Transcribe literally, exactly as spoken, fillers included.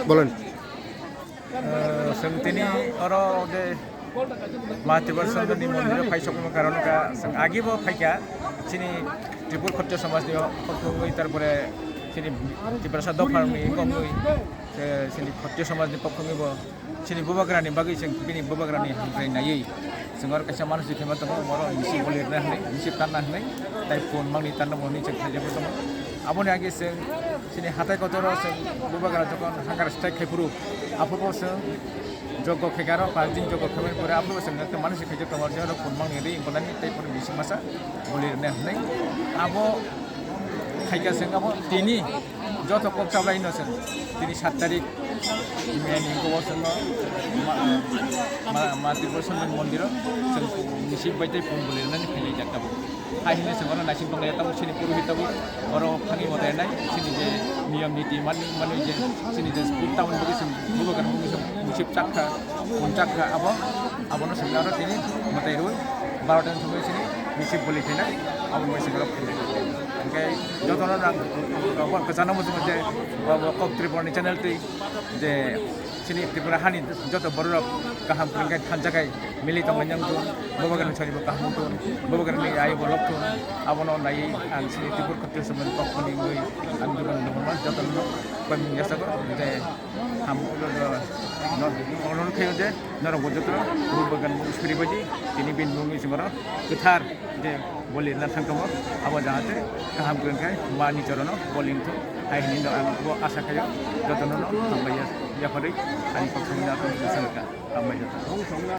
Bolon. Eh, chwng tini oro je Ma Tripura Sundorni mondiro phai sokma karon ka chwng agibo phaikha chini Tripura Khottiyo Samajni pokkhogwi, tarpore chini Tiprasa Dopharni kongwi, eh, chini Khottiyo Samajni pokkhogwibo chini Bubagrani bagwi chwng bini Bubagrani hamkrai naiwi chwng oro kaisa mansi khaima tongo, oro misi bolirna hinwi, misi tanna hinwi, tai phone mangni tanna bo hinwi chwng khaijagwi tongo. Aboni age chwng chini hatai kotoro chwng Bubagra jokon hunger strike khai phuru, aphuru chwng joggo khaikha aro, panch din joggo khaimani pore aphuru chwng ekta mansi khaijak tongo, je oro phone mangni ri bolani tai phone misi masa bolirna hinwi. Abo khaikha chwng abo tini joto kok chablai no chwng tini sat tarik May ni hwnko o chwng no ma, ma, ma Tripura Sundorni mondiro chwng misi bai tei phone bolirnani khaijak tabuk. Hai hwnwi chwng oro naising tonglai tabuk chini purohit tabuk oro thangwi mwtai nai chini je niyom niti mani mani je chini je sport tamoni bagwi chwng Bubagrani mungwi chwng misi chakha phone chakha abo abono chwng oro tini mwtai rwi barota ni thumwi chini misi boli khainai abo mungwi chwng oro phone hwnkhe jotono rang rok kwchangno muchungo je bo kok Tripura ni channel twi je chini Tripura hani joto bororok kaham kwrwngkhe thansa khai mili tonglainani wngthun, Bubagrani saribo kaham wngthun, Bubagrani ayubo lobthun, abono naiwi ang chini Tripura Khottiyo Samajni pokkhoni wngwi ang jotono jotono koi mung yasago je ham no, no, no, khayo je norok bo jotono Bubagrani mung suri baji tini bini mungwi chwng oro kwthar je bolirna thang tongo, abo jahate kaham kwrwng khe mani chorono boling thung hai hinwi no ang bo asa khayo jotono no hambai ya, yapharwi ani kok thangwi no ang bwswk kha hambai jotono.